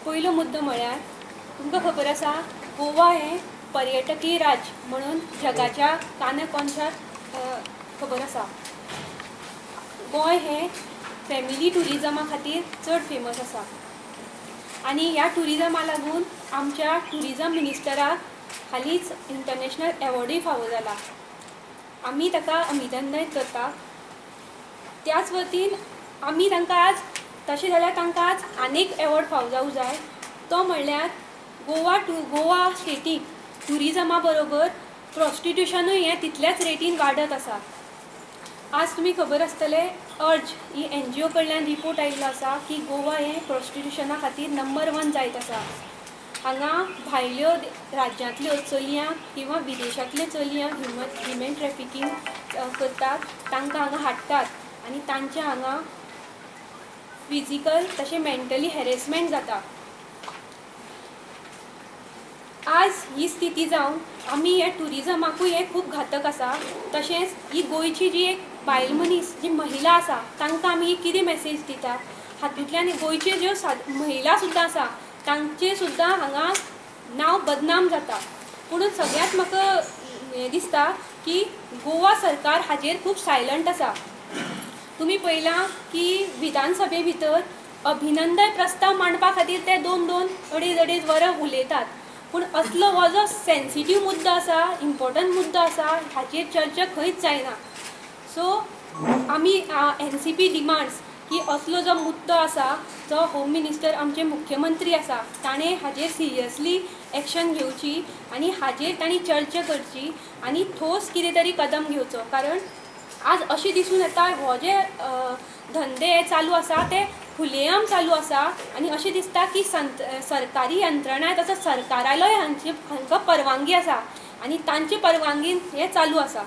पयलो मुद्दो म्हळ्यार तुमकां खबर आसा, गोवा हें पर्यटकीय राज्य म्हणून जगाच्या कानाकोनशार खबर आसा. गोंय हें फॅमिली ट्युरिजमा खातीर चड फेमस आसा आनी ह्या ट्युरिजमा लागून आमच्या ट्युरिजम मिनिस्टराक हालींच इंटरनॅशनल एवॉर्डूय फावो जाला. आमी ताका अभिनंदन करता. त्याच वतीन आमी तांकां आज तशें जाल्यार तांकां आज आनीक एवॉर्ड फावो जावंक जाय, तो म्हणल्यार गोवा टू गोवा स्टेटीक ट्युरिजमा बरोबर प्रोस्टिट्युशनूय हें तितल्याच रेटीन वाडत आसा. आज तुमी खबर आसतलें, अर्ज ही एनजीओ कडल्यान रिपोर्ट आयिल्लो आसा की गोवा हें प्रोस्टिट्युशना खातीर नंबर 1 जायत आसा. हांगा भायल्यो राज्यांतल्यो चलयांक किंवा विदेशांतल्यो चलयांक ह्युमन ट्रॅफिकींग करतात, तांकां हांगा हाडटात आनी तांचें हांगा फिजिकल तशें मेंटली हॅरेसमेंट जाता. आज ही स्थिती जावन आमी हे ट्युरिजमाकूय हें खूब घातक आसा. तशेंच ही गोंयची जी एक बायल मनीस जी महिला आसा तांकां आमी कितें मॅसेज दिता, हातूंतल्यान गोंयच्यो ज्यो महिला सुद्दां आसा तांचें सुद्दां हांगा नांव बदनाम जाता. पुणून सगळ्यांत म्हाका हें दिसता की गोवा सरकार हाजेर खूब सायलंट आसा. तुमी पळयलां की विधानसभे भितर अभिनंदन प्रस्ताव मांडपा खातीर ते 2-2, 2.5-2.5 वरां उलयतात, पूण असलो हो जो सेन्सिटीव मुद्दो आसा, इम्पोर्टंट मुद्दो आसा, हाचेर चर्चा खंयच जायना. सो आमी एनसीपी डिमांड्स की असलो जो मुद्दो आसा, जो होम मिनिस्टर आमचे मुख्यमंत्री आसा ताणें हाजेर सिरियसली एक्शन घेवची आनी हाजेर तांणी चर्चा करची आनी ठोस कितें तरी कदम घेवचो. कारण आज अशें दिसून येता हो जे धंदे चालू आसा ते खुलेआम चालू आसा आनी अशें दिसता की सरकारी यंत्रणा तसोच सरकारालोय हांकां परवानगी आसा आनी तांचे परवानगीन हें चालू आसा.